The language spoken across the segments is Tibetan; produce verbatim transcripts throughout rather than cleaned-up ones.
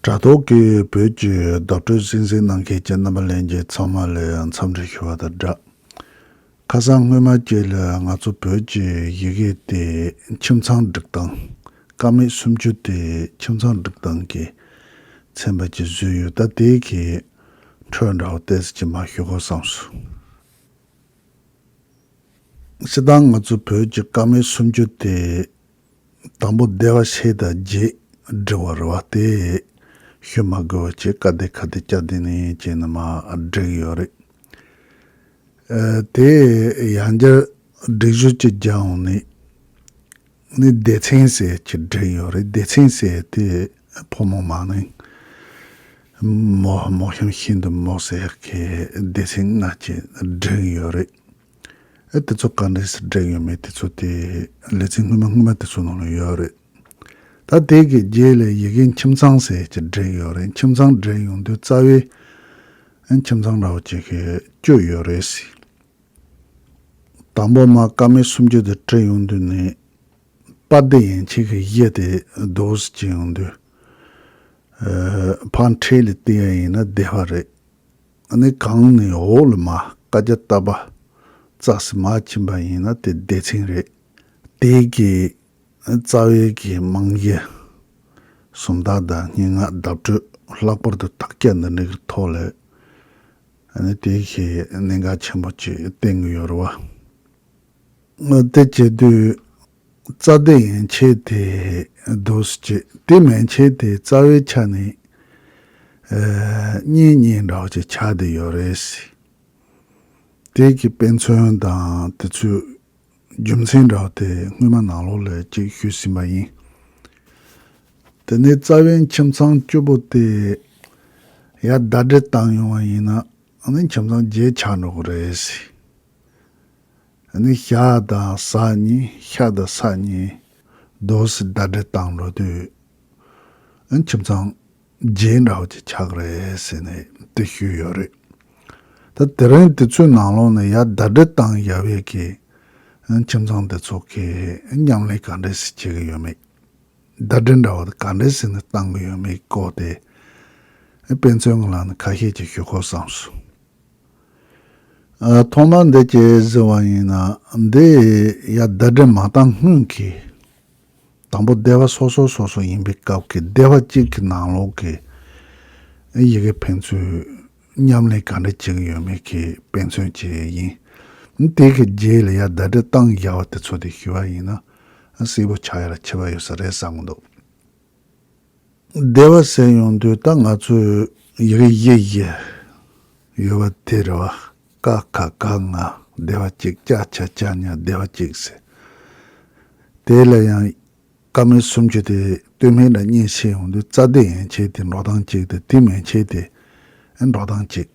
དྲ་ཐོག་གི་བོད་ཀྱི་བརྡ་སྤྲོད་གསན་གཟིགས་གནང་མཁན་གྱི་རྣམ་པ་ལྷན་རྒྱས་ཚང་མ་ལ་འཚམས་འདྲི་ཞུ་བ་དང་སྦྲགས། ཁ་སང་སྔོན་མ་ཅིག་ལ་ང་ཚོ་བོད་ཀྱི་ཡི་གེ་དེ་ཁྱིམ་ཚང་སྒྲིག་སྟངས། ཀ་མད་སུམ་ཅུ་དེ་ཁྱིམ་ཚང་སྒྲིག་སྟངས་ཀྱི་ཚན་པ་ཅིག་བཟོས་ཡོད། ད་དེ་གི་འཕྲོས་འདྲ་བོ་ཏོག་ཙམ་ཅིག་མར་ཞུ་དགོས་བསམ་སོང་། སྤྱིར་བཏང་ང་ཚོ་བོད་ཀྱི་ཀ་མད་སུམ་ཅུ་དེ། དང་པོ་སྡེ་པ་ཕྱེད་དང་བརྒྱད་བསྒྲིགས་པ་རེད་བ། དེ་ཞུ་མ་དགོས་པ་བྱས་ཀ་སྡེ་ཁ་སྡེ་ཅ་སྡེ་ནས་བྱས་ནས་མར་བསྒྲིགས་ཡོད་རེད། ཨ། དེ་ཡང་བསྐྱར་སྒྲིག་གཞི་ཅིག་རྒྱག་ཡོང་ནས་ནི་སྡེ་ཚན་ཟེར་ཅིག་བསྒྲིགས་ཡོད་རེད། སྡེ་ཚན་ཟེར་དེ་ཕོ་མོ་མང་ནས་མོ་མོ་གཤམ་ཤིན་ཏུ་མོ་ཟེར་གི་སྡེ་ཚན་ལྔ་ཅིག་བསྒྲིགས་ཡོད་རེད། ཨེ། དེ་ཚོ་ག་འདྲས་སེ་བསྒྲིགས་ཡོད་མེད་དེ་ཚོ་དེ་ལེ་ཚན་སྔོན་མ་སྔོན་མ་དེ་ཚོ་ནང་ལ་ཡོད་རེད། ད་དེ་གི་རྗེས་ལ་ཡི་གེ་ཁྱིམ་ཚང་ཟེར་གྱི་བསྒྲིགས་ཡོད་རེད། ཁྱིམ་ཚང་བསྒྲིགས་ཡོང་དུས་རྩ་བའི་ཨེ་ཁྱིམ་ཚང་འདྲ་བོ་ཅིག་གི་བཅུ་ཡོད་རེད་ཟེར། དང་པོ་མར་ཀ་མད་སུམ་ཅུ་དེ་བྲིས་ཡོང་དུས་ནས་པ་སྡེ་ཡན་ཆད་ཀྱི་གཞི་དེ་རྡོ་སུ་བྱས་ཡོང་དུས། ཨ། ཕར་འཕྲེད་ལ་བལྟས་ཡ་ཡིན་ན་སྡེ་པ་རེད། ཨ་ནི་གང་ནས་འོག་ལ་མར་བཀའ་རྒྱ་བཏབ་པ་རྩ་ཟེར་མར་ཕྱིན་པ་ཡིན་ན་དེ་སྡེ་ཚན་རེད། དེ་གི་རྩ་བའི་གི་རྨང་གཞི་སུམ་རྟགས་དང་སྙན་ངག་བརྡ་སྤྲོད་ལྷག་པར་དུ་དག་ཆ་འདི་འདྲ་གི་ཐོག་ལ་ཨ་ནི་དེ་གི་གནད་འགག་ཆེན་པོ་ཅིག་བསྟན་གྱི་ཡོད་རེད་བ། དེ་བྱེད་དུས་རྩ་སྡེ་ཡན་ཆད་དེ་རྡོ་སུ་བྱས། དེ་མན་ཆད་དེ་རྩ་བའི་ཆ་ནས་ཨ་གཉེན་ཉེ་འདྲ་བོ་ཅིག་ཆགས་བསྡད་ཡོད་རེད་ཟེར། དེ་གི་དཔེ་མཚོན་དང་དེ་ཚོའི་རྒྱུ་མཚན་འདྲ་བོ་དེ་སྔོན་མ་ནང་ལོགས་ལ་ཅིག་ཞུས་ཟིན་པ་ཡིན། དེ་ནས་རྩ་བའི་ཁྱིམ་ཚང་བཅུ་པོ་དེ་ཡར་ཟླ་སྒྲིལ་བཏང་ཡོང་བ་ཡིན་ན་ཨ་ནི་ཁྱིམ་ཚང་བརྒྱད་ཆགས་འགྲོ་གི་རེད་ཟེར། ཨ་ནི་ཞག་དང་གཟའ་གཉིས། ཤ་དང་ས་གཉིས། རྡོ་སུ་ཟླ་སྒྲིལ་བཏང་འགྲོ་དུས་ཨ་ཁྱིམ་ཚང་བརྒྱད་འདྲ་བོ་ཅིག་ཆགས་རེད་ཟེར་ནས་དེ་ཞུས་ཡོད་རེད། ད་དེ་རིང་དེ་ཚོའི་ནང་ལོགས་ནས་ཡར་ཟླ་སྒྲིལ་བཏང་བཞག་པའི་གི་ཨ་ཁྱིམ་ཚང་དེ་ཚོ་གི་མཉམ་ལས་ག་འདྲས་སེ་བྱེད་ཀྱི་ཡོད་མེད། ཟླ་སྒྲིལ་འདྲ་བོ་དེ་ག་འདྲས་སེ་ནས་བཏང་གི་ཡོད་མེད་སྐོར་དེ་དཔེ་མཚོན་གྱི་ལམ་ནས་ཁ་ཤས་ཅིག་ཞུ་དགོས་བསམ་སོང་། ཨ། ཐོག་མར་འདི་ཅིག་གཟིགས་པ་ཡིན་ན་འདི་ཡར་ཟླ་སྒྲིལ་མ་བཏང་སྔོན་གྱི་དང་པོ་སྡེ་པ་སོ་སོ་སོ་སོ་ཡིན་པའི་སྐབས་ཀྱི་སྡེ་པ་གཅིག་གི་ནང་ལོགས་ཀྱི་ཡི་གེ་ཕན་ཚུན་མཉམ་ལས་ག་འདྲ་བྱེད་ཀྱི་ཡོད་མེད་ཀྱི་དཔེ་མཚོན་ཅིག་ཡིན། དེ་གི་རྗེས་ལ་ཡར་ཟླ་སྒྲིལ་བཏང་བཞག་པ་དེ་ཚོ་དེ་ཞུ་བ་ཡིན་ན་གསལ་པོ་ཆགས་ཡ་ལ་ཁྱད་པར་ཡོད་ས་རེད་བསམ་གྱི་འདུག་སྡེ་པ་ཟེར་ཡོང་དུས་ད་ང་ཚོའི་ཡི་གེ་བཞི་བཞི་ཡོད་པ་དེ་རེད་བ། ཀ་ཁ་ག་ང་སྡེ་པ་གཅིག་ཅ་ཆ་ཅ་ཉ་སྡེ་པ་གཅིག་ཟེར། དེ་ལ་ཡང་ཀ་མད་སུམ་ཅུ་དེ་སྟོད་སྨད་ལ་གཉིས་ཕྱེ་ཡོང་དུས་རྩ་སྡེ་ཡན་ཆད་དེ་འགྲོ་སྟངས་གཅིག་དེ། དེ་མན་ཆད་དེ་འགྲོ་སྟངས་གཅིག་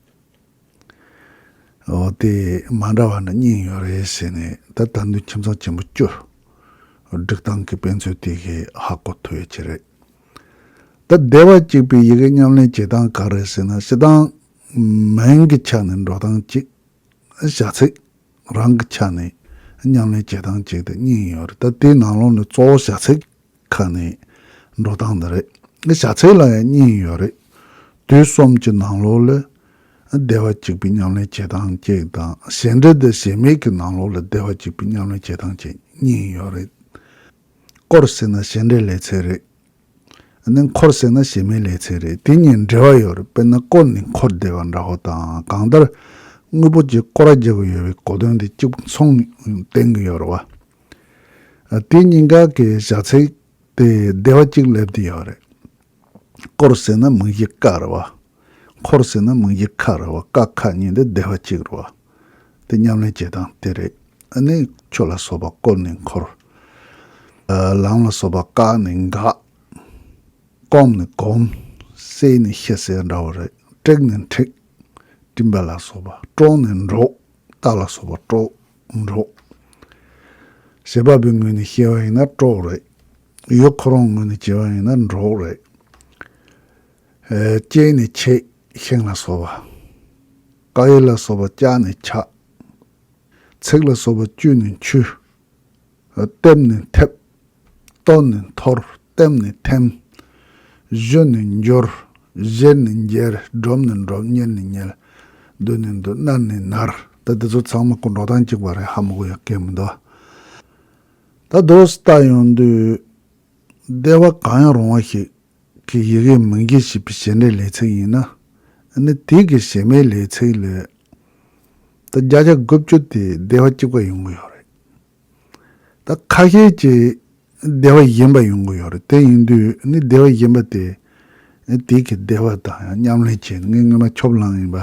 འོ། དེ་མ་འདྲ་བ་འདྲ་གཉིས་ཡོད་རེད་ཟེར་ནས་ད་ད་དུང་ཁྱིམ་ཚང་ཆེན་པོ་བཅུ་སྒྲིག་སྟངས་ཀྱི་དཔེ་མཚོན་དེ་གས་ཧ་གོ་ཐུབ་ཡ་ཅིག་རེད། ད་སྡེ་པ་གཅིག་པའི་ཡི་གེ་མཉམ་ལེན་བྱེད་སྟངས་ག་རེ་ཟེར་ན། སྤྱིར་བཏང་མིང་གི་ཆ་ནས་འགྲོ་སྟངས་གཅིག་བྱ་ཚིག་རང་གི་ཆ་ནས་མཉམ་ལེན་བྱེད་སྟངས་གཅིག་དེ་གཉིས་ཡོད་རེད། ད་དེའི་ནང་ལོགས་ནས་གཙོ་བོ་བྱ་ཚིག་ཁ་ནས་འགྲོ་སྟངས་འདི་རེད། བྱ་ཚིག་ལ་ཡང་གཉིས་ཡོད་རེད། དུས་གསུམ་གྱི་ནང་ལོགས་ལ་སྡེ་པ་གཅིག་པའི་མཉམ་ལེན་བྱེད་སྟངས་གཅིག་དང་། བྱེད་འབྲེལ་དང་བྱེད་མེད་ཀྱི་ནང་ལོགས་ལ་སྡེ་པ་གཅིག་པའི་མཉམ་ལེན་བྱེད་སྟངས་གཅིག་གཉིས་ཡོད་རེད། སྐོར་ཟེར་ན་བྱེད་འབྲེལ་ལས་ཚིག་རེད། ཨ་ནི་འཁོར་ཟེར་ན་བྱེད་མེད་ལས་ཚིག་རེད། དེ་གཉིས་འབྲེལ་བ་ཡོད་རེད། དཔེར་ན་བསྐོར་ནས་འཁོར་བསྡད་པ་འདྲ་བོ་དང་། གང་ལྟར་དངོས་པོ་གཅིག་སྐོར་ར་རྒྱག་གི་ཡོད་པའི་གོ་དོན་དེ་གཅིག་མཚུངས་བསྟན་གྱི་ཡོད་རེད་བ། ཨ། དེ་གཉིས་ཀ་གི་བྱ་ཚིག་དེ་སྡེ་པ་གཅིག་སླེབས་བསྡད་ཡོད་རེད། སྐོར་ཟེར་ན་མིང་གཞི་ཀ་རེད་བ། འཁོར་ཟེར་ན་མིང་གཞི་ཁ་རེད་བ། ཀ་ཁ་གཉིས་འདི་སྡེ་པ་གཅིག་རེད་བ། དེ་མཉམ་ལེན་བྱེད་སྟངས་དེ་རེད། ཨ་ནི་ཆུ་ལ་སོགས་པ་བསྐོར་ནས་འཁོར། ཨ། ལམ་ལ་སོགས་པ་བཀག་ནས་འགག། སྐོམ་ནས་གོམས། བསད་ནས་ཤི་ཟེར་འདྲ་བོ་རེད། བསྒྲིགས་ནས་འཁྲིགས། སྤྲིན་པ་ལ་སོགས་པ། དཀྲོགས་ནས་འདྲོགས། རྟ་ལ་སོགས་པ་དཀྲོགས། འདྲོགས། བྱེད་པ་པོའི་ངོས་ནས་བཤད་པ་ཡིན་ན་དཀྲོགས་རེད། ཡུལ་ཁོ་རང་ངོས་ནས་བྱས་པ་ཡིན་ན་འདྲོགས་རེད། ཨེ། བཅད་ནས་ཆད། ཤིང་ལ་སོགས་པ། ཀ་ཡི་ལ་སོགས་པ་བཅག་ནས་བཅགས། ཚིག་ལ་སོགས་པ་གཅུས་ནས་འཆུས། ཨ། གཏེབ་ནས་ཐེབས། གཏོར་ནས་འཐོར། ལྟེམ་ནས་ཐེམ། བཞུ་ནས་འགྱུར། བཞེར་ནས་འགྱེལ། སྒྲོམ་ནས་འགྲོབ། གཉེར་ནས་ཉལ། འདུ་ནས་འདུ། མནར་ནས་ནར། ད་དེ་ཚོ་ཚང་མ་ཁོ་འགྲོ་སྟངས་གཅིག་པ་རེད། ཧ་མ་གོ་ཡ་གང་ཡང་མི་འདུག་ད་དོ་ལྟ་ཡོང་དུས་སྡེ་པ་གང་ཡང་རུང་བ་ཞིག་གི་ཡི་གེ་མིང་གཞི་བྱས་པའི་བྱེད་འབྲེལ་ལས་ཚིག་ཡིན་ན། ཨ་ནི་དེ་གི་བྱེད་མེད་ལས་ཚིག་ལས་ད་བརྒྱ་ཆ་དགུ་བཅུ་དེ་སྡེ་པ་གཅིག་པ་ཡོང་གི་ཡོད་རེད། ད་ཁ་ཤས་ཀྱིས་སྡེ་པ་གཞན་པ་ཡོང་གི་ཡོད་རེད། དེ་ཡིན་དུས་ནི་སྡེ་པ་གཞན་པ་དེ་དེ་གི་སྡེ་པ་དང་ཡང་མཉམ་ལེན་བྱས་ནས། ངས་སྔོན་མ་ཆོབ་ལང་ཡིན་པ།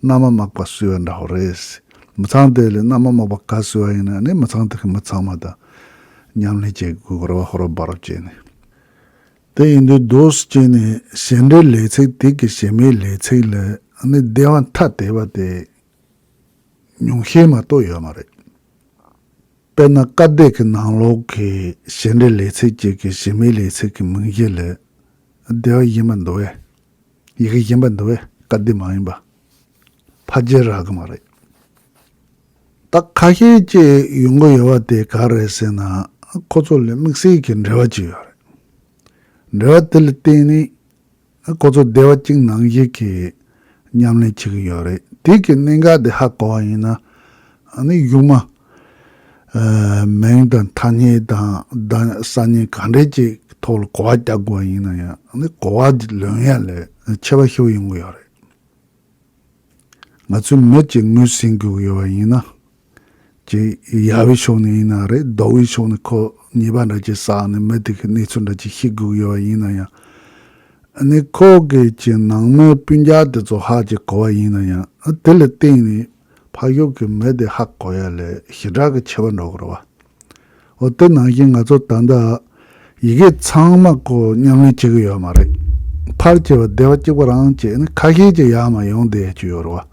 གནམ་མ་དམག་པ་བསུ་བ་འདྲ་བོ་རེད། མི་ཚང་དེ་ལས་གནམ་མ་དམག་པ་ག་བསུ་བ་ཡིན་ན་ནི་མི་ཚང་དེ་གི་མི་ཚང་མ་དང་མཉམ་ལེན་བྱེད་དགོས་ཀྱི་རེད་བ། ཧོ་ར་བ་ར་བྱས་ནས། དེ་ཡིན་དུས་དོ་སུ་བྱས་ནས་བྱེད་འབྲེལ་ལས་ཚིག་དེ་གི་བྱེད་མེད་ལས་ཚིག་ལ་ནི་སྡེ་པ་ཐ་དད་པ་དེ་ཉུང་ཤས་མ་གཏོགས་ཡོད་མ་རེད། དཔེར་ན་བཀའ་སྡེ་གི་ནང་ལོགས་ཀྱི་བྱེད་འབྲེལ་ལས་ཚིག་ཅིག་གི་བྱེད་མེད་ལས་ཚིག་གི་མིང་གཞི་ལ་སྡེ་པ་གཞན་པ་འདུག་བས། ཡི་གེ་གཞན་པ་འདུག་བས། བཀའ་སྡེ་མ་ཡིན་པ། ཕལ་ཆེར་རག་གི་མ་རེད། ད་ཁ་ཤས་ཅིག་ཡོང་གི་ཡོད་པ་དེ་ག་རེད་ཟེར་ན། ཁོ་ཚོ་ལ་དམིགས་བསལ་གྱི་འབྲེལ་བ་ཅིག་ཡོད་རེད། འབྲེལ་བ་དེ་ལ་བརྟེན་ནས་ཁོ་ཚོ་སྡེ་པ་གཅིག་ནང་བཞིན་གྱི་མཉམ་ལེན་བྱེད་ཀྱི་ཡོད་རེད། དེ་གི་གནད་འགག་དེ་ཧ་གོ་བ་ཡིན་ན། ཨ་ནི་གཞུག་མ་ཨ་མིང་དང་ཐ་སྙད་དང་། ད་ས་གནས་ག་འདྲས་ཅིག་ཐོག་ལ་གོ་བ་རྒྱག་དགོས་པ་ཡིན་ན་ཡང་། ཨ་ནི་གོ་བ་ལོན་ཡ་ལས་ཁྱད་པར་ཞེ་པོ་ཡོང་གི་ཡོད་རེད། ང་ཚོས་མི་གཅིག་ངོས་ཟིན་དགོས་ཀྱི་ཡོད་པ་ཡིན་ན། ཅིག་ཡག་པའི་ཕྱོགས་ནས་ཡིན་ན་རེད། སྡུག་པའི་ཕྱོགས་ནས་ཁོ་ཉེས་པ་འདྲ་ཅིག་བསགས་ནས་མི་དེ་གི་གནས་ཚུལ་འདྲ་ཅིག་ཤེས་དགོས་ཀྱི་ཡོད་པ་ཡིན་ན་ཡང་། ཨ་ནི་ཁོ་གི་ཅིག་ནང་མི་སྤུན་ཀྱག་དེ་ཚོ་ཧ་ཅིག་གོ་བ་ཡིན་ན་ཡང་། ཨ་དེ་ལ་བརྟེན་ནས་ཕ་ཡུལ་གྱི་མི་དེ་ཧ་གོ་ཡ་ལས་ཞེ་དྲག་གི་ཁྱད་པར་འགྲོ་གི་རེད་བ། འོ་དེ་ནང་བཞིན་ང་ཚོ་ད་ལྟ་ཡི་གེ་ཚང་མ་ཁོ་མཉམ་ལེན་བྱེད་ཀྱི་ཡོད་མ་རེད། ཕལ་ཆེ་བ་སྡེ་པ་གཅིག་པ་རང་བྱས་ནས་ཁ་ཤས་ཀྱིས་ཡར་མར་ཡོང་བསྡད་ཀྱི་ཡོད་རེད་བ།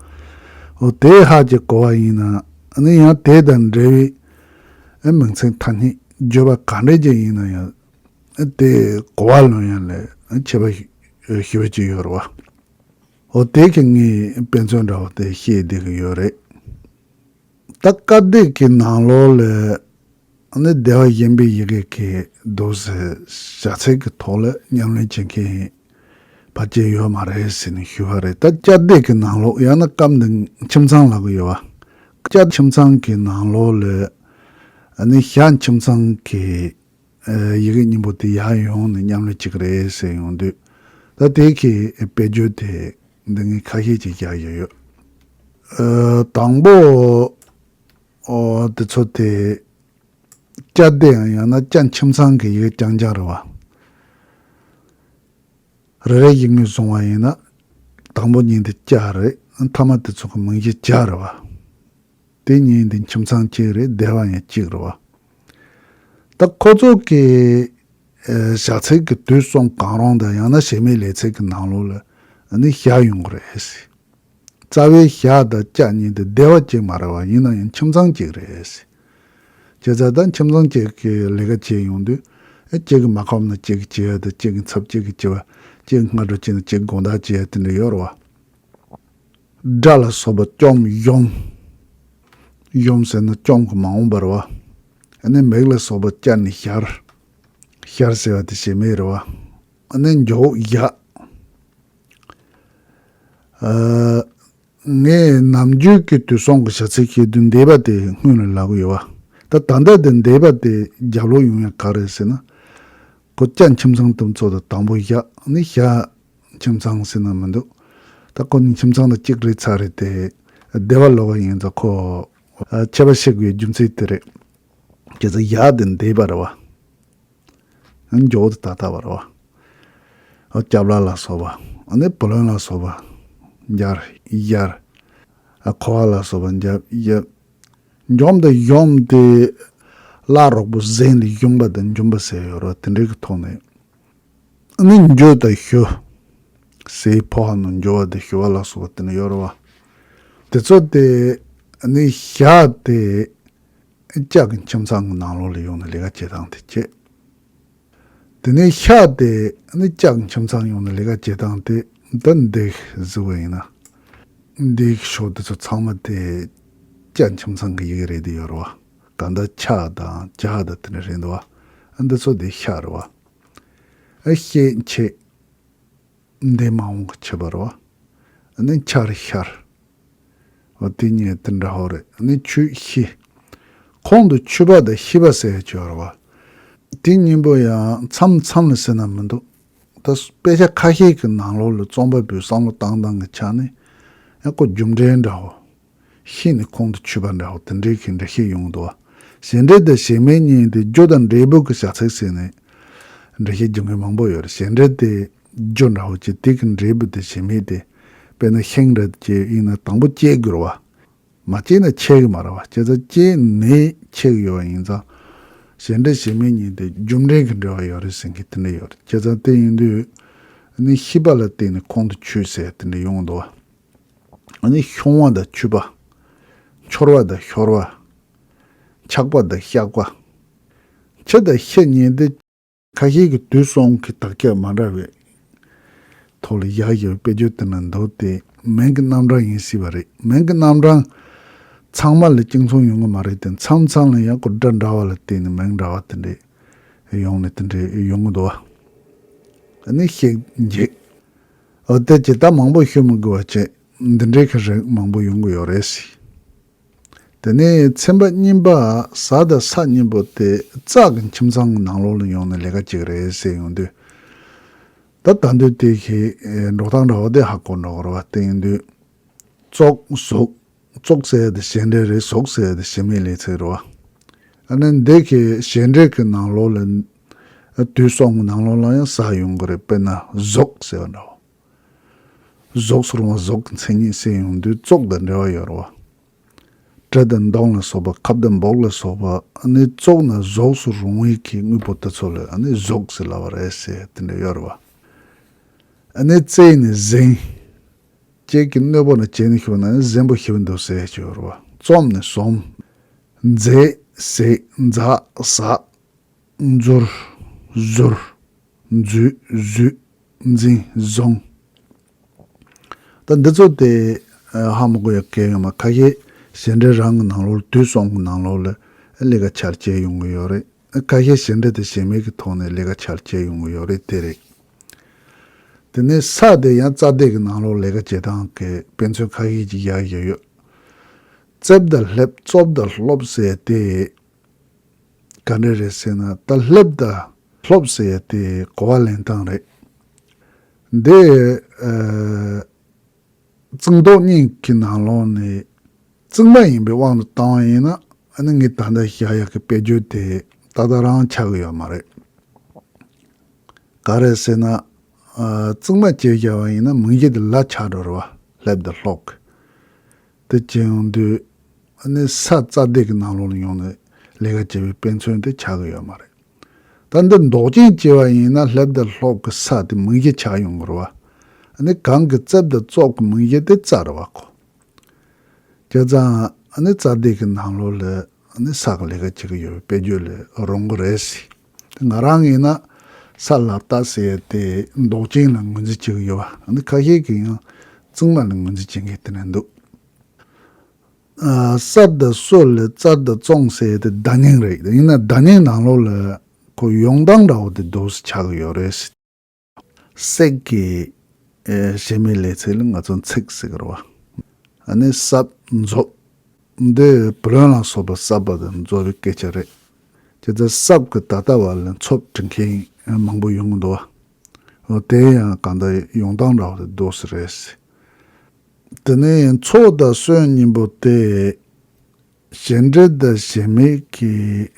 འོ་དེ་ཧ་ཅིག་གོ་བ་ཡིན་ན། ཨ་ནི་ཡང་དེ་དང་འབྲེལ་བའི་ཨ་མིང་ཚིག་ཐ་སྙད་བརྗོད་པ་ག་འདྲས་ཅིག་ཡིན་ན་ཡང་། ཨ་དེ་གོ་བ་ལོན་ཡ་ལས་ཁྱད་པར་ཞེ་པོ་ཅིག་ཡོད་རེད་བ། འོ་དེ་གི་ངས་དཔེ་མཚོན་འདྲ་བོ་དེ་བཤད་བསྡད་ཀྱི་ཡོད་རེད། ད་བཀའ་སྡེ་གི་ནང་ལོགས་ལ་ནི་སྡེ་པ་གཞན་པའི་ཡི་གེ་གི་འདུག་སེ་བྱ་ཚིག་གི་ཐོག་ལ་ཉམས་ལེན་བྱེད་མཁན་ཕལ་ཆེར་ཡོད་མ་རེད་ཟེར་ནས་ཞུས་པ་རེད། ད་བཅའ་སྡེ་གི་ནང་ལོགས། ཡང་ན་སྐབས་འདི་ཁྱིམ་ཚང་ལབ་ཀྱི་ཡོད་པ། བཅའ་ཁྱིམ་ཚང་གི་ནང་ལོགས་ལ་ནི་ཞྭ་ཁྱིམ་ཚང་གི་ཡི་གེ་གཉིས་པོ་དེ་ཡར་ཡོང་ནས་མཉམ་ལེན་བྱེད་ཀྱི་རེད་ཟེར་ཡོང་དུས། ད་དེ་གི་དཔེ་བརྗོད་དེ་འདི་ངས་ཁ་ཤས་ཅིག་བཞག་ཡོད་ཡོད། ཨ་དང་པོ་ཨོ་དེ་ཚོ་དེ་བཅའ་སྡེ་ཡང་ཡང་ན་བཅའ་ཁྱིམ་ཚང་གི་ཡི་གེ་རྐྱང་རྐྱང་རེད་བ། རེ་རེ་ཡིག་ངོས་བཟུང་བ་ཡིན་ན། དང་པོ་གཉིས་འདི་བཅའ་རེད། མཐའ་མ་དེ་ཚོ་གི་མིང་གཞི་བྱ་རེད་བ། དེ་གཉིས་འདི་ཁྱིམ་ཚང་གཅིག་རེད། སྡེ་པ་ཡང་གཅིག་རེད་བ། ད་ཁོ་ཚོ་གི་ཨ་བྱ་ཚིག་གི་དུས་གསུམ་གང་རུང་དང་། ཡང་ན་བྱེད་མེད་ལས་ཚིག་གི་ནང་ལོགས་ལ་ནི་ཞྭ་ཡོང་གི་རེད། རྩ་བའི་ཞྭ་དང་བཅའ་གཉིས་དེ་སྡེ་པ་གཅིག་མ་རེད་བ། ཡིན་ན་ཡང་ཁྱིམ་ཚང་གཅིག་རེད། བྱས་ཙང་ད་ཁྱིམ་ཚང་གཅིག་གི་ལས་ཀ་བྱེད་ཡོང་དུས། ཨ་གཅིག་གིས་མ་ཁོམ་ན་གཅིག་གིས་བྱེད་ཡ་དང་། གཅིག་གིས་ཚབ་གཅིག་གིས་བྱེད་པ། གཅིག་སྔ་དྲོ་བྱས་ན་གཅིག་དགོང་དག་བྱེད་ཡ་དེ་འདྲ་ཡོད་རེད་བ། སྒྲ་ལ་སོགས་པ་སྐྱོམ་ཡོམ། ཡོམ་ཟེར་ན་སྐྱོམ་གྱི་མ་འོངས་པ་རེད་བ། ཨ་ནི་མིག་ལ་སོགས་པ་བཅར་ནས་ཤར། ཤར་ཟེར་བ་དེ་བྱེད་མེད་རེད་བ། ཨ་ནི་མགྱོགས་བཞག། ཨ་ངས་ནམ་རྒྱུན་གྱི་དུས་གསུམ་གྱི་བྱ་ཚིག་བཤད་དུས་འདས་པ་དེ་སྔོན་ལ་ལབ་ཀྱི་ཡོད་བ། ད་ད་ལྟ་དེ་འདས་པ་དེ་རྒྱབ་ལོག་ཡོང་ཡ་ག་རེ་ཟེར་ན། ཁོ་བཅའ་ཁྱིམ་ཚང་དེ་ཚོ་དང་དང་པོ་བཞག་ནི་ཞྭ་ཁྱིམ་ཚང་ཟེར་ན་མི་འདུག་ད་ཁོ་གཉིས་ཁྱིམ་ཚང་དང་གཅིག་རེད་ཚར་རེད་དེ། སྡེ་པ་ལབ་པ་ཡིན་ཙང་ཁོ་ཨ་ཁྱད་པར་ཕྱེ་དགོས་རྒྱུ་མཚན་དེ་རེད། བྱས་ཙང་ཞྭ་དེ་འདས་པ་རེད་བ། མགྱོགས་དེ་ད་ལྟ་བ་རེད་བ། ཨ་སྐྱབས་ལ་ལ་སོགས་པ། ཨ་ནི་བུ་ལོན་ལ་སོགས་པ། འབྱར་ཡར། ཨ་འཁོར་བ་ལ་སོགས་པ། འཇབ་ཡབ། འཇོམས་དང་ཡོམ་དེ་བླ་རོགས་པོ་གཟན་ལ་ཡོམ་པ་དང་འཇོམས་པ་ཟེར་ཡོད་རེད་བ། དེ་འདྲའི་གི་ཐོག་ནས། ཨ་ནི་འགྱོ་དང་ཞུ། ཟས་ཕོ་བ་ནང་འགྱོ་བ་དང་ཞུ་བ་ལ་སོགས་པ་དེ་འདྲ་ཡོད་རེད་བ། དེ་ཚོ་དེ་ཨ་ནི་ཞྭ་དེ་ལྕགས་ཀྱི་ཁྱིམ་ཚང་གི་ནང་ལོགས་ལ་ཡོང་ནས་ལས་ཀ་བྱེད་སྟངས་དེ་བྱེད། དེ་ནས་ཞྭ་དེ་ནི་ལྕགས་ཀྱི་ཁྱིམ་ཚང་ཡོང་ནས་ལས་ཀ་བྱེད་སྟངས་དེ། འདི་འདི་གཟིགས་པ་ཡིན་ན། འདི་གི་ཕྱོགས་དེ་ཚོ་ཚང་མ་དེ་ལྕགས་ཁྱིམ་ཚང་གི་ཡི་གེ་རེད་དེ་ཡོད་རེད་བ། གང་ལྟར་ཆ་དང་ཇ་དང་དེ་འདྲ་རེད་འདུག་བ། འདི་ཚོ་དེ་ཞྭ་རེད་བ། ཨ་ཤེད་ཆེ། འདས་མ་འོངས་ཀྱི་འཆི་བ་རེད་བ། ཨ་ནི་འཆར་ཤར། འོ་དེ་གཉིས་དེ་འདྲ་བོ་རེད། ཨ་ནི་ཆོས་ཤེས། ཁོང་དུ་ཆུད་པ་དང་ཤེས་པ་ཟེར་ཡ་ཅིག་ཡོད་རེད་བ། དེ་གཉིས་པོ་ཡང་མཚམས་མཚམས་ལ་ཟེར་ན་མི་འདུག་ད་དཔེ་ཆ་ཁ་ཤས་ཀྱི་ནང་ལོགས་ལ་རྩོམ་པ་པོའི་བསམ་བློ་བཏང་སྟངས་ཀྱི་ཆ་ནས་ཡང་ཁོ་རྒྱུ་འབྲས་འདྲ་བོ། ཤེས་ནས་ཁོང་དུ་ཆུད་པ་འདྲ་བོ་དེ་འདྲའི་གི་འགྲེལ་བཤད་ཡོང་འདུག་བ། བྱེད་འབྲེལ་དང་བྱེད་མེད་གཉིས་དེ་རྒྱུ་དང་འབྲས་བུ་གི་བྱ་ཚིག་ཟེར་ནས་འགྲེལ་བཤད་རྒྱག་མཁན་མང་པོ་ཡོད་རེད། བྱེད་འབྲེལ་དེ་རྒྱུ་འདྲ་བོ་ཅིག་དེ་གི་འབྲས་བུ་དེ་བྱེད་མེད་དེ། དཔེར་ན་ཤིང་འདྲ་ཅིག་ཡིན་ན་དང་པོ་སྐྱེ་དགོས་རེད་བ། མ་སྐྱེས་ན་ཆགས་ཀྱི་མ་རེད་བ། བྱས་ཙང་སྐྱེས་ནས་ཆགས་ཀྱི་ཡོད་པ་ཡིན་ཙང་། བྱེད་འབྲེལ་བྱེད་མེད་གཉིས་དེ་རྒྱུ་འབྲས་ཀྱི་འབྲེལ་བ་ཡོད་རེད་ཟེར་མཁན་དེ་འདྲ་ཡོད་རེད། བྱས་ཙང་དེ་ཡིན་དུས་ནི་ཤེས་པ་ལ་བརྟེན་ནས་ཁོང་དུ་ཆུད་ཟེར་དེ་འདྲ་ཡོང་འདུག་བ། ཨ་ནི་ཤོང་བ་དང་ཆུད་པ། འཆོར་བ་དང་ཤོར་བ། ཆགས་པ་དང་བཤགས་པ། འཆི་དང་ཤི་གཉིས་དེ་ཁ་ཤས་ཀྱིས་དུས་གསུམ་གྱི་དག་ཆ་མ་འདྲ་བའི་ཐོག་ལ་བཞག་བཞག་པའི་དཔེ་བརྗོད་དེ་འདྲ་འདུག་སྟེ། མིང་གི་རྣམ་གྲངས་ཡིན་སྲིད་པ་རེད། མིང་གི་རྣམ་གྲངས་ཚང་མ་ལ་གཅིག་མཚུངས་ཡོང་གི་མ་རེད་དེ། མཚམས་མཚམས་ལ་ཡང་ཁོ་སྒྲ་འདྲ་བ་ལ་བརྟེན་ནས་མིང་འདྲ་བ་དེ་འདྲས་ཡོང་ནས་དེ་འདྲས་ཡོང་གི་འདུག་བ། ཨ་ནི་ཤེས་འཇིག་འོ་དེ་ཇི་ལྟར་མང་པོ་ཞུ་མི་དགོས་པ་བྱས། འདི་འདྲའི་གི་རིགས་མང་པོ་ཡོང་གི་ཡོད་རེད། དེ་ནས་ཚན་པ་གཉིས་པ་ས་དང་ས་གཉིས་པོ་དེ་རྩ་གི་ཁྱིམ་ཚང་གི་ནང་ལོགས་ལ་ཡོང་ནས་ལས་ཀ་བྱེད་ཀྱི་རེད་ཟེར་ཡོང་དུས། ད་ད་འདོད་དེ་གི་འགྲོ་སྟངས་འདྲ་བོ་དེ་ཧ་གོ་འགྲོ་གི་རེད་བ། དེ་ཡིན་དུས། ཙོག་ཟོག་ཙོག་ཟེར་ཡ་དེ་བྱེད་འབྲེལ་རེད། ཟོག་ཟེར་ཡ་དེ་བྱེད་མེད་ལས་ཚིག་རེད་བ། ཨ་ནི་འདི་གི་བྱེད་འབྲེལ་གི་ནང་ལོགས་ལ། དུས་གསུམ་གི་ནང་ལོགས་ལ་ཡང་ས་ཡོང་གི་རེད། དཔེར་ན་ཟོག་ཟེར་བ་འདྲ་བོ། ཟོག་སུ་རུང་བ་ཟོག་གི་མཚན་ཉིད་ཟེར་ཡོང་དུས་ཙོག་དང་འབྲེལ་བ་ཡོད་རེད་བ། གྲི་དང་མདུང་ལ་སོགས་པ། ཁབ་དང་སྦུག་ལ་སོགས་པ། ཨ་ནི་ཙོག་ན་ཟོག་སུ་རུང་བའི་གི་དངོས་པོ་དེ་ཚོ་ལ་ཨ་ནི་ཟོག་ཟེར་ལབ་པ་རེད་ཟེར་དེ་འདྲ་ཡོད་རེད་བ། ཨ་ནི་རྩེ་ནས་གཟན། ཁྱེད་ཀྱི་དངོས་པོ་ན་བྱས་ནས་ཤོར་ན་ནི་གཟན་པོ་ཤི་བ་འདུག་ཟེར་གྱི་ཡོད་རེད་བ། རྩོམ་ནས་ཟོམ། མཛེ། ཟེ། འཛག་ཟག་མཛུར། ཟུར། འཛུལ། བཟོས། འཛིན། བཟུང་། ད་འདི་ཚོ་དེ་ཧ་མ་གོ་ཡ་གལ་ཡོད་མ། ཁ་ཤས་བྱེད་འབྲེལ་རང་གི་ནང་ལོགས་ལ། དུས་གསུམ་གྱི་ནང་ལོགས་ལ་ལས་ཀ་ཆ་ར་བྱེད་ཡོང་གི་ཡོད་རེད། ཁ་ཤས་བྱེད་འབྲེལ་དེ་བྱེད་མེད་ཀྱི་ཐོག་ནས་ལས་ཀ་ཆ་ར་བྱེད་ཡོང་གི་ཡོད་རེད། དེ་རེད། དེ་ནས་ས་དེ་ཡང་རྩ་དེ་གི་ནང་ལོགས་ལས་ཀ་བྱེད་སྟངས་ཀྱི་དཔེ་མཚོན་ཁ་ཤས་ཅིག་ཡག་ཡོད་ཡོད། རྩེབ་དང་ལྷེབ། རྩོབ་དང་སློབ་ཟེར་དེ་ག་འདྲ་རེད་ཟེར་ན། ད་ལྷེབ་དང་སློབ་ཟེར་དེ་གོ་བ་ལེན་སྟངས་རེད། འདི་ཨ་བརྩེགས་འདོགས་གཉིས་ཀྱི་ནང་ལོགས་ནས་བརྩེགས་མ་ཡིན་པའི་དབང་དུ་བཏང་བ་ཡིན་ན། ཨ་ནི་ངས་ད་ལྟ་བཞག་ཡག་གི་དཔེ་བརྗོད་དེ་ཏག་ཏག་རང་ཆགས་ཀྱི་ཡོད་མ་རེད། ག་རེ་ཟེར་ན། ཨ་བརྩེགས་མ་བྱས་བཞག་པ་ཡིན་ན་མིང་གཞི་དེ་ལ་ཆགས་འགྲོ་རེད་བ། ལྷེབ་དང་སློབ་ཀྱི། དེ་བྱས་ཡོང་དུས་ཨ་ནི་ས་རྩ་དེ་གི་ནང་ལོགས་ལ་ཡོང་ནས་ལས་ཀ་བྱེད་པའི་དཔེ་མཚོན་དེ་ཆགས་ཀྱི་ཡོད་མ་རེད། ད་འདི་འདོགས་ཅན་བྱས་པ་ཡིན་ན་ལྷེབ་དང་སློབ་ཀྱི་ས་དེ་མིང་གཞི་ཆགས་ཡོང་གི་རེད་བ། ཨ་ནི་གང་གི་རྩེབ་དང་རྩོབ་ཀྱི་མིང་གཞི་དེ་རྩ་རེད་བ་ཁོ། བྱས་ཙང་ཨ་ནི་རྩ་དེ་གི་ནང་ལོགས་ལ་ཨ་ནི་ས་གི་ལས་ཀ་བྱེད་ཀྱི་ཡོད་པའི་དཔེ་བརྗོད་ལ་རུང་གི་རེད་ཟེར། ང་རང་ཡིན་ན་ས་ལ་རྟ་ཟེར་ཡ་དེ་འདོགས་ཅན་ལ་ངོས་འཛིན་བྱེད་ཀྱི་ཡོད་བ། ཨ་ནི་ཁ་ཤས་ཀྱིས་ཡང་བརྩེགས་མ་ལ་ངོས་འཛིན་བྱེད་མཁན་དེ་འདྲ་འདུག་ཨ་གསར་དང་སྲོལ་ལ་རྩར་དང་བཙོང་ཟེར་ཡ་དེ་བརྡ་རྙིང་རེད། ཡིན་ན་བརྡ་རྙིང་ནང་ལོགས་ལ་ཁོ་ཡོང་སྟངས་འདྲ་བོ་དེ་འདུག་སེ་ཆགས་ཀྱི་ཡོད་རེད་ཟེར། གསེག་གི་ཨེ་གཞན་མའི་ལས་ཚིག་ལ་ང་ཚོ་ཚིག་ཟེར་གི་རེད་བ། ཨ་ནི་གསབ། འཚོབ། འདི་བུ་ལོན་ལ་སོགས་པ་གསབ་པ་དང་འཚོབ་པའི་སྐད་ཆ་རེད། བྱས་ཙང་གསབ་ཀྱི་ད་ལྟ་བ་ལ་འཚོབ་འབྲི་མཁན་མང་པོ་ཡོང་གི་འདུག་བ། འོ་དེ་ཡང་གང་ལྟར་ཡོང་སྟངས་འདྲ་བོ་དེ་འདུག་སེ་རེད། དེ་ནས་ཚོགས་དང་སྲོལ་གཉིས་པོ་དེ། བྱེད་འབྲེལ་དང་བྱེད་མེད་ཀྱི་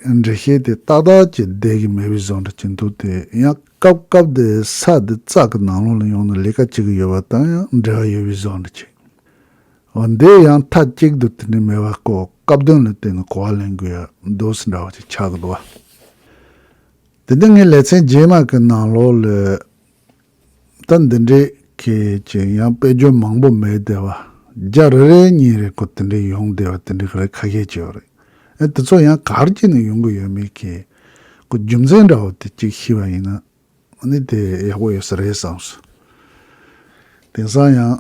འགྲེལ་བཤད་དེ་ཏག་ཏག་ཅིག་བསྡད་ཀྱི་མེད་པའི་བཟོ་འདྲ་ཅིག་འདུག་སྟེ། ཡང་སྐབས་སྐབས་དེ་ས་དེ་རྩ་གི་ནང་ལོགས་ལ་ཡོང་ནས་ལས་ཀ་བྱེད་ཀྱི་ཡོད་པ་དང་ཡང་འབྲེལ་བ་ཡོད་པའི་བཟོ་འདྲ་ཅིག་འོ་འདི་ཡང་མཐའ་གཅིག་ཏུ་དེ་འདྲ་མེད་པ་ཁོ་སྐབས་དོན་ལ་བརྟེན་ནས་གོ་བ་ལེན་དགོས་ཡ་འདུག་སེ་འདྲ་བ་ཅིག་ཆགས་ཀྱི་འདུག་བ། དེ་འདི་ངའི་ལེ་ཚན་རྗེས་མ་གི་ནང་ལོགས་ལ། ད་འདི་འདྲའི་གི་ཅིག་ཡང་དཔེ་བརྗོད་མང་པོ་མེད་བསྡད་པ། རྒྱ་རེ་རེ་གཉིས་རེ་ཁོ་དེ་འདྲའི་ཡོང་བསྡད་པ་དེ་འདྲའི་རེ་ཁ་ཤས་ཅིག་ཡོད་རེད། ཨེ་དེ་ཚོ་ཡང་ག་རེ་བྱས་ནས་ཡོང་གི་ཡོད་མེད་ཀྱི་ཁོ་རྒྱུ་མཚན་འདྲ་བོ་དེ་ཅིག་ཤེས་པ་ཡིན་ན་ཨ་ནི་དེ་ཡག་པོ་ཡོད་ས་རེད་བསམས་སོང་། དེང་སང་ཡང་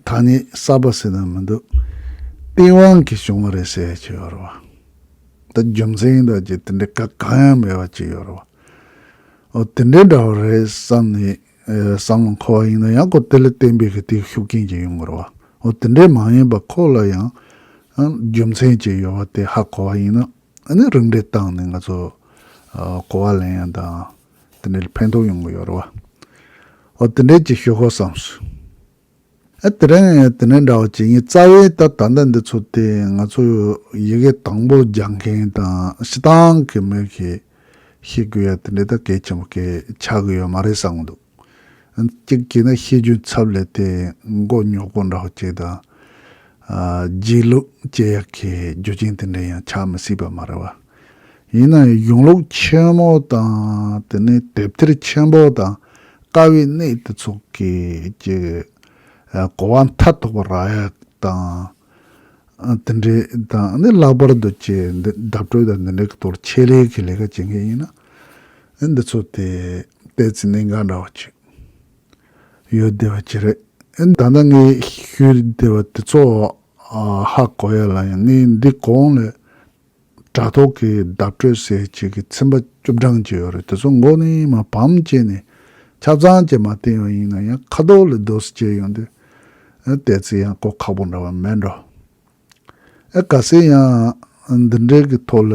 ཐ་སྙད་གསར་པ་ཟེར་ན་མི་འདུག་སྟེས་དབང་གིས་བྱུང་བ་རེད་ཟེར་ཡ་ཅིག་ཡོད་རེད་བ། ད་རྒྱུ་མཚན་དང་ཅིག་དེ་འདྲའི་ག་གང་ཡང་མེད་པ་ཅིག་ཡོད་རེད་བ། འོ་དེ་འདྲའི་འདྲ་བོ་རེད་བསམ་ནས་ བསམ་བློ་འཁོར་བ་ཡིན་ན་ཡང་ཁོ་དེ་ལ་བརྟེན་པའི་གི་དེའི་ཤུགས་རྐྱེན་ཅིག་ཡོང་གི་རེད་བ། འོ་དེ་འདྲས་མ་ཡིན་པ་ཁོ་ལ་ཡང་རྒྱུ་མཚན་ཅིག་ཡོད་བ་དེ་ཧ་གོ་བ་ཡིན་ན་ཨ་ནི་རིམ་གྲས་བཏང་ནས་ང་ཚོ་གོ་བ་ལེན་ཡ་དང་དེ་འདྲས་ལ་ཕན་ཐོགས་ཡོང་གི་ཡོད་རེད་བ། འོ་དེ་འདྲས་ཅིག་ཞུ་དགོས་བསམས་སོང་། ཨ་དེ་རིང་དེ་འདྲའི་འདྲ་བོ་ཅིག་ཡིན། རྩ་བའི་ད་ད་ལྟ་འདི་ཚོ་དེ་ང་ཚོ་ཡི་གེ་དང་པོ་སྦྱང་མཁན་དང་སྤྱི་བཏང་གི་མི་གིས་ཤེས་དགོས་ཡ་དེ་འདྲའི་ད་གལ་ཆེན་པོ་གལ་ཆགས་ཀྱི་ཡོད་མ་རེད་བསམ་གྱི་འདུག་གཅིག་བྱས་ན་ཤེས་རྒྱུའི་ཚབ་ལས་དེ་མགོ་རྙོག་པོ་འདྲ་བོ་ཅིག་དང་། ཨ་སྒྱིད་ལུག་སྐྱེ་ཡག་གི་རྒྱུ་རྐྱེན་དེ་འདྲ་ཡང་ཆགས་མི་སྲིད་པ་མ་རེད་བ། ཡིན་ན་ཡང་གཞུང་ལུགས་ཆེན་མོ་དང་དེ་ནས་དེབ་ཐེར་ཆེན་པོ་དང་དཀའ་བའི་གནས་དེ་ཚོ་གི་ཀྱི་གོ་བ་མཐའ་ཐུག་པ་རག་ཡག་དང་དེ་འདྲའི་དང་ནི་ལྷག་པར་དུ་ཀྱི་འདི་བརྡ་སྤྲོད་དང་འདི་འདྲའི་གི་ཐོག་ཆེད་ལས་ཀྱི་ལས་ཀ་བྱེད་མཁན་ཡིན་ན་འདི་ཚོ་དེ་ཏོག་ཙམ་གནད་འགག་འདྲ་བ་ཅིག་ཡོད་བསྡད་པ་ཅིག་རེད། ད་ལྟ་ངས་ཞུས་བསྡད་པ་དེ་ཚོ་ཧ་གོ་ཡ་ལ་ཡང་ངས་འདི་གོང་ལ། དྲ་ཐོག་གི་བརྡ་སྤྲོད་ཟེར་ཅིག་གི་ཚན་པ་བཅུ་གྲངས་ཅིག་ཡོད་རེད། དེ་ཚོ་མགོ་ནས་མར་བམ་བྱས་ནས་ཆ་ཚང་ཅིག་མར་བསྟན་ཡོད་ཡིན་ན་ཡང་ཁ་ཐོག་ལ་རྡོ་སུ་བྱས་ཡོང་དུས་ཨ་ཏོག་ཙམ་ཡང་གོ་ཁག་པོ་འདྲ་བ་མེད་འགྲོ། ཨ་གལ་སྲིད་ཡང་འདི་འདྲའི་གི་ཐོག་ལ་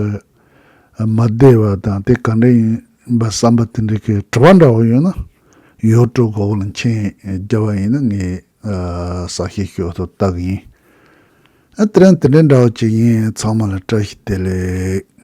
མ་བསྡད་པ་དང་དེ་ག་འདྲ་ཡིན་པ་བསམ་པ་དེ་འདྲའི་གི་དྲི་བ་འདྲ་བོ་ཡོད་ན་ཡོ་ཊུབ་གོ་གི་ལ་མཆན་རྒྱབ་པ་ཡིན་ན་ངས་ཨ་གསལ་བཤད་ཞུ་ཐུབ་ལྟ་གི་ཡིན། ཨ་དེ་རིང་དེ་འདྲའི་འདྲ་བོ་ཅིག་ཡིན། ཚང་མ་ལ་བཀྲ་ཤིས་བདེ་ལེགས།